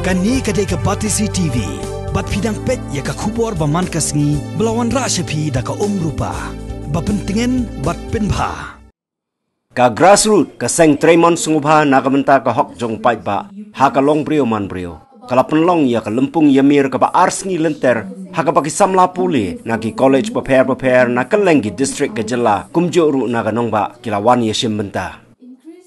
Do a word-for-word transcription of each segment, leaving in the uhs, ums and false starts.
Kane ka dei ka Batesi T V. Bad phi dang peit ïa ka khubor ba man ka sngi ba la wanrah sha phi da ka Umrupa. Ba pyntngen bad pynbha. Ka Grassroot, ka seng treimon sngewbha na ka bynta ka hok jong paidbah ha ka longbriew manbriew, ka la pynlong ïa ka lympung ïamir kaba ar sngi lynter ha kaba ki samla pule na ki college bapher bapher na kylleng ki district ka jylla kumjuh ruh na ka nongbah ki la wan ïashim bynta.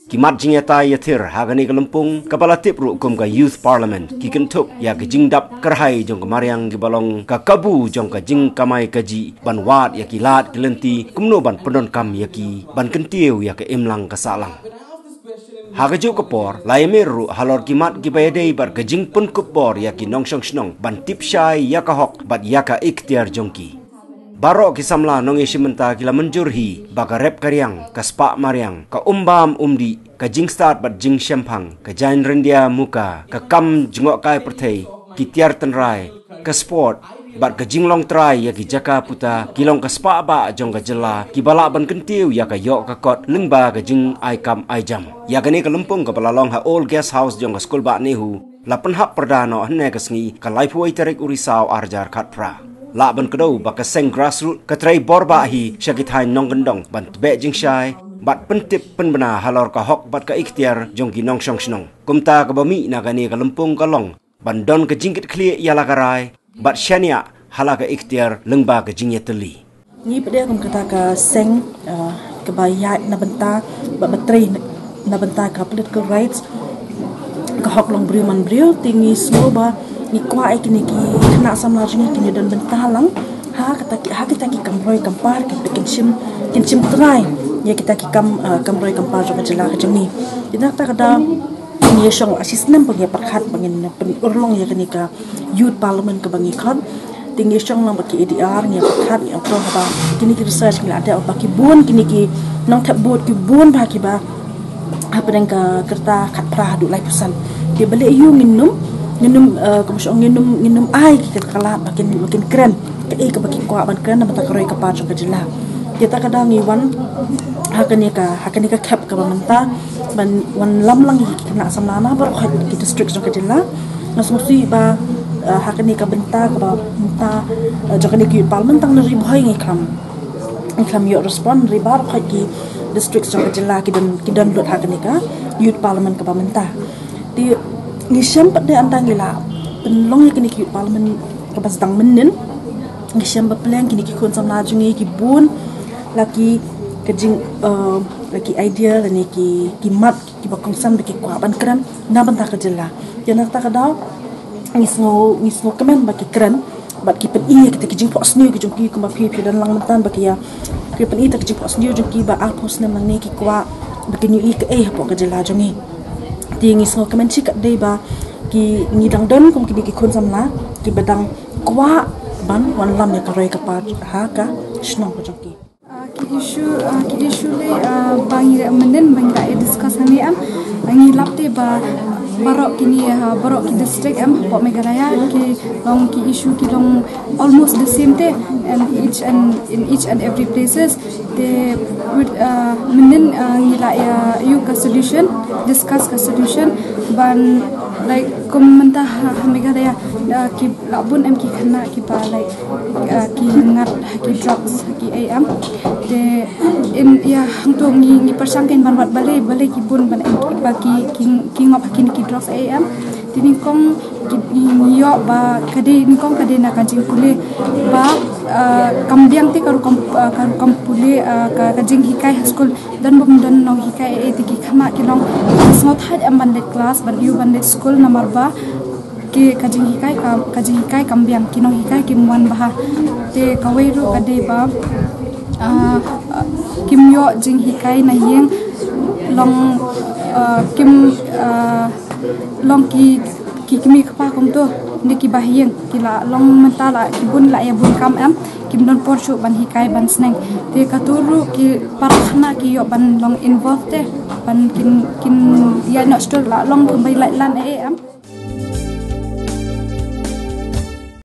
Ki mat jingïatai ïathir ha kane ka lympung kaba la tip ruh kum ka Youth Parliament ki kynthup ïa ka jingdap kyrhai jong ka mariang kiba long ka kabu jong ka jingkamai kajih ban wad ïa ki lad ki lynti kumno ban pyndonkam ïa ki ban kyntiew ïa ka imlang ka sahlang. Ha kajuh ka por la ïamir ruh halor ki mat kiba ïadei bad ka jingpynkup bor ïa ki nongshong shnong ban tip shai ïa ka hok bad ïa ka ikhtiar jong ki. Baroh ki samla nongïashim bynta ki la mynjur hi ba ka rep ka riang, ka spah mariang, ka umbam umdih, ka jingstad bad jingshemphang, ka jaiñ ryndia muka, ka kam jngohkai pyrthei, ki tiar tynrai, ka sport bad ka jinglong trai ïa ki jaka puta ki long ka spah bah jong ka jylla kiba lah ban kyntiew ïa ka ïoh ka kot lyngba ka jingai kam ai jam. Ïa kane ka lympung kaba la long ha Old Guest House jong ka skul bah NEHU la pynhap pyrda noh hynne ka sngi ka laiphew wei tarik u Risaw ar hajar khatphra. Lah ban kdew ba ka seng Grassroot ka trei bor bah hi sha ki thaiñ nongkyndong ban tbeh jingshai bad pyntip pynbna halor ka hok bad ka ikhtiar jong ki nongshong shnong. Kumta kaba mih na kane ka lympung ka long ban don ka jingkitkhlieh ïa la ka rai bad shaniah ha la ka ikhtiar lyngba ka jingïatylli. Ngi pdiang kum kata ka seng, ah, kaba ïaid na bynta ba, ba trei na bynta ka political rights, ka hok longbriew manbriew, te ngi sngew ba ngi kwah ïa kine ki khynnah samla jong ngi kin ïadon bynta lang ha kata ki, ha kita ki kam roi kam par, ki kin shim, kin shim trai ïa kita ki kam, ah, kam roi kam par jong ka jylla ka jong ngi. Te na kata ka daw ngi ïashong la shi snem ba ngi ïa pyrkhat ba ngin pynurlong ïa kane ka Youth Parliament kaba ngi khot. Te ngi ïashong lang bad ki A D R, ngi ïa pyrkhat, ngi ong to haba kine ki research ngi la dep ba ki bun kine ki nongthep vote ki bun bha kiba hapdeng ka rta khatphra haduh laiphew san. Te balei ïa u ngin ym, ngin ym, eh, kumba shu ong, ngin ym, ngin ym ai ki ka lad ba kin, ba kin kren kaei kaba ki kwah ban kren na bynta ka roi ka par jong ka jylla. Te kata ka daw ngi wan ha kane ka, ha kane ka khep kaba mynta ban wanlam lang ïa ki khynnah samla na baroh ki district jong ka jylla. Nga sngewsih ba, eh, ha kane ka bynta kaba mynta, eh, jong kane ka Youth Parliament tang na Ri Bhoi ngi khlem, ngi khlem ïoh respond, hynrei baroh ki district jong ka jylla ki don, ki don lut ha kane ka Youth Parliament kaba mynta. Te ngi shem pat de ynda ngi la pynlong ïa kane ka Youth Parliament kaba sdang mynnin. Ngi shem ba pleng kine ki khun samla jong ngi ki bun la ki ka jing, eh, la ki idea lane ki, ki mat kiba kongsan ba ki kwah ban kren na bynta ka jylla. Te na kata ka daw ngi sngew, ngi sngewkmen ba ki kren bad ki pyni ïa kita ki jingphohsniew ki jong ki, kumba phi, phi don lang mynta ba ki ïa, ki pyni ïa kita ki jingphohsniew jong ki ba arphew snem nangne ki kwah ba kin ïohi kaei hapoh ka jylla jong ngi. Te ngi sngewkmen shi katdei ba ki, ngi dang don kum kine ki khun samla kiba dang kwah ban wanlam ïa ka roi ka par ha ka shnong ka jong ki. Ah, ki issue, ah, ki issue lei, ah, ba ngi mynnin ba ngi la ïa discuss hangne em, ah, ngi lap te ba baroh kine, ah, baroh ki district em hapoh Meghalaya ki long ki issue ki long almost the same te, and each and in each and every places. Te with, ah, mynnin, ah, ngi la ïa ïoh ka solution, discuss ka solution ban, like, kum mynta ha, ha Meghalaya, ah, ki la bun em ki khynnah kiba, like, ah, ki ngat ha ki drugs ha ki ei em. Te in ïa hangto ngi, ngi pyrshang kein ban wad balei, balei ki bun ban em, ba ki, ki, ki ngop ha kine ki drugs ei em. Te nyngkong ki, ngi ïoh ba ka dei, nyngkong ka dei na ka jingpule ba, ah, kam biang te ka rukom, ah, ka rukom pule, ah, ka, ka jinghikai ha skul. Don bym don nonghikai ei ei te ki khynnah ki long sngewthait em ban leit klas, ban ïoh ban leit skul namar ba ki, ka jinghikai ka, ka jinghikai kam biang, ki nonghikai kim wan bha. Te kawei ruh ka dei ba, ah, ah, kim ïoh jinghikai na ïing, long, ah, kim, ah, long ki, ki kmie kpa kumto ne kiba ha ïing, ki la long mynta la ki bun la ïa bun kam em, kim don por shuh ban hikai ban sneng. Te kato ruh ki para khynnah ki ïoh ban long involve te ban kin, kin ïa noh shuh la long kumba ïa lait lan ei ei em.